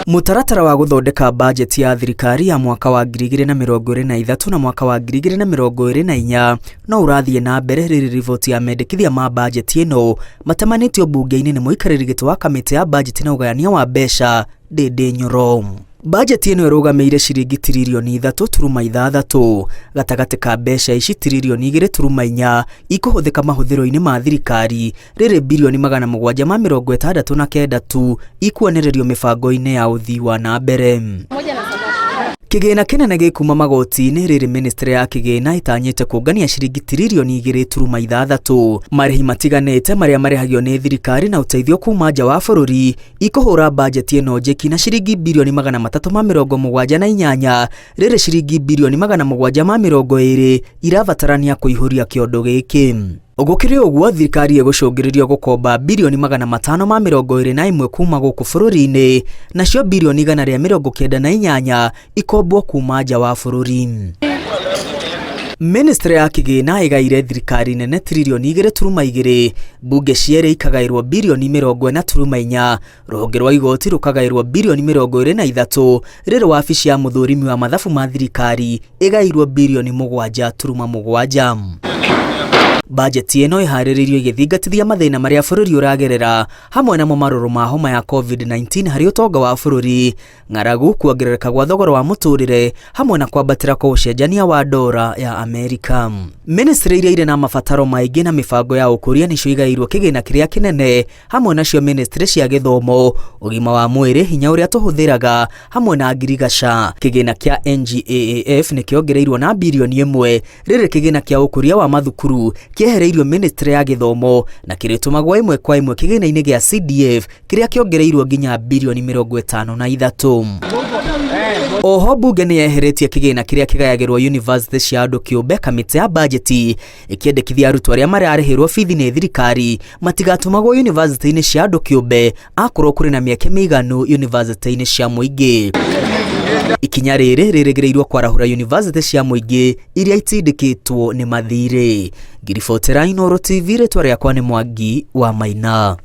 Mũtaratara wa gũthondeka bajeti ya thirikari ya mwaka wa 2023 na mwaka wa 2024 no ũrathiĩ na mbere rĩrĩ riboti ya mendekithia ma bajeti ĩno matemanĩtio mbunge-inĩ nĩ mũikarĩri gĩtĩ wa kamĩtĩ ya bajeti na ũgayania wa mbeca Ndindi Nyoro. Bajeti ĩno ĩrũgamĩire ciringi tiririoni 3.6 gatagatĩ ka mbeca ici tiririoni 2.4 ikũhũthĩka mahũthĩro-inĩ ma thirikari rĩrĩ birioni 769 tu ikuonererio mĩbango-inĩ ya ũthii wa na mbere. Kĩgĩna kĩnene gĩkuma magoti-inĩ rĩrĩ ministry ya kĩgĩna ĩtanyĩte kũngania ciringi tiririoni 2.6 marĩhi matiganĩte marĩa marĩhagio nĩ thirikari na ũteithio kuma nja wa bũrũri ikũhũra bajeti ĩno njeki na ciringi birioni 378 rĩrĩ ciringi birioni 720 irabatarania kũihũria kĩondo gĩkĩ. Gũkĩrĩ ũguo thirikari ĩgũcũngĩrĩrio gũkomba birioni 521 kuma gũkũ bũrũri-inĩ nacio birioni 198 ikombwo kuma nja wa bũrũri. Ministry ya kĩgĩna ĩgaire thirikari nene tiririoni 2.2 mbunge cierĩ ikagaĩrwo birioni 40.4 rũhonge rwa igoti rũkagaĩrwo birioni 23 rĩrĩ wabici ya mũthũrimi wa mathabu ma thirikari ĩgaĩirwo birioni 7.7. Bajeti ĩno ĩharĩrĩirio ĩgĩthingatithia mathĩna marĩa bũrũri ũragerera hamwe namo marũrũ ma homa ya COVID-19 harĩ ũtonga wa bũrũri, ng'aragu, kuongerereka gwa thogora wa mũtũrĩre hamwe na kwambatĩra kwa ũcenjania wa ndora ya Amerika. Ministry iria irĩ na mabataro maingĩ na mĩbango ya ũkũria nĩcio igaĩirwo kĩgĩna kĩrĩa kĩnene hamwe nacio ministry cia gĩthomo, ũgima wa mwĩrĩ, hinya ũrĩa tũhũthĩraga hamwe na ngirigaca. Kĩgĩna kĩa NGAAF nĩ kĩongereirwo na birioni 1 rĩrĩ kĩgĩna kĩa ũkũria wa mathukuru kĩehereirio ministry ya gĩthomo na kĩrĩtũmagwo ĩmwe kwa ĩmwe kĩgĩna-inĩ gĩa CDF kĩrĩa kĩongereirwo nginya birioni 53. Oho mbunge nĩ yeheretie kĩgĩna kĩrĩa kĩgayagĩrwo university cia andũ kĩũmbe kamĩtĩ ya bajeti ĩkĩendekithia arutwo arĩa mararĩhĩrwo bithi nĩ thirikari matigatũmagwo university-inĩ cia andũ kĩũmbe akorwo kũrĩ na mĩeke mĩiganu university-inĩ cia mũingĩ. Ikinya rĩrĩ rĩrĩgĩrĩirwo kwarahũra university cia mũingĩ iria itindĩkĩtwo nĩ mathirĩ. Ngiribotera Inooro TV, rĩtwa rĩakwa nĩ Mwangi wa Maina.